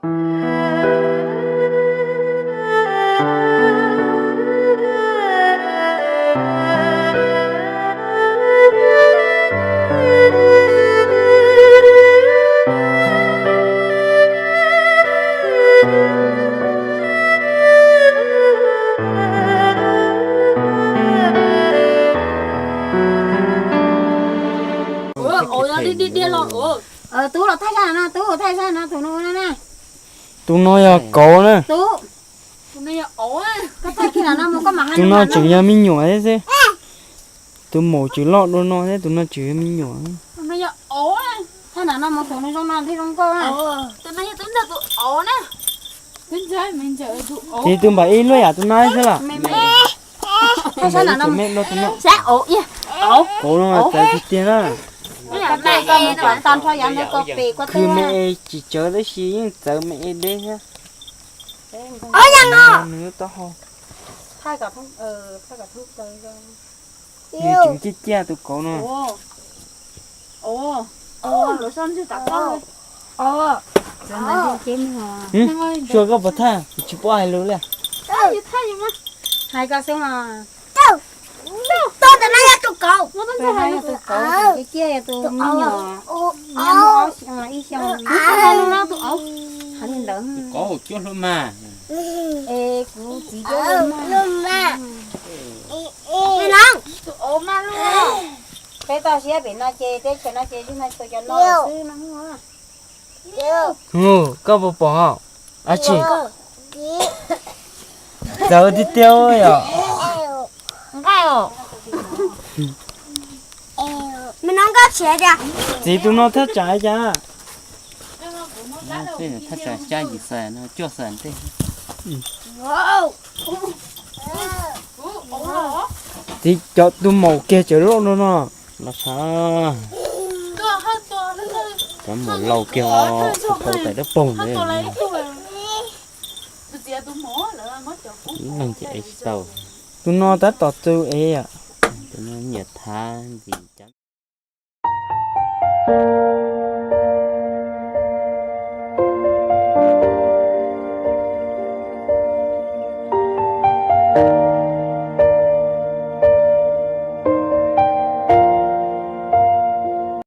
Tub los thaij zaj no, tub thaij zaj no, tus no na. Tus no yog kauv na. Tus no tseem yog me nyuam thiab xwb. Tus maum tseem loj dua no thiab, tus no tseem yog me nyuam. Ces tus npam ib luaj yam tus no xwb los. Tus npam ib tseem me dua tus no. Kauv no txawv tiag tiag na. Khwv me es tsis tsawv tab sis yeej txawv me es deb thiab. Nws lub taub hau, nws tseem ciaj ciaj tus kauv no. Xyua koj puas thaij, kuv tsis paub hais lus li. Hais koj xwb mas. Tus no yog tus kauv, tus kauv, tus ciaj ciaj yog tus me nyuam, nyob muaj ib xyoos. Hais li ntawd. Kauv cuab hlub mas. Es kuv txiv cuab hlub mas. Peb toj siab pem no ces teb chaws no ces tsuas yog cov no xwb no. Hu, koj puas pom? Ab tsi, txawv tiag tiag yom. Nqaij os. Txiv, tus no thaj tsam li cas? Thaj tsam xya yim xees no, cuaj xees ntej. Txiv, cov tus maum kiag tseem loj no no. Los sav, cov maum laus kiag os, tau tais dawb paug ntawd. Ib leeg ces ev tsis tau. Tus no tab tom txu ev. Tus no nyiam thav ntxim cov.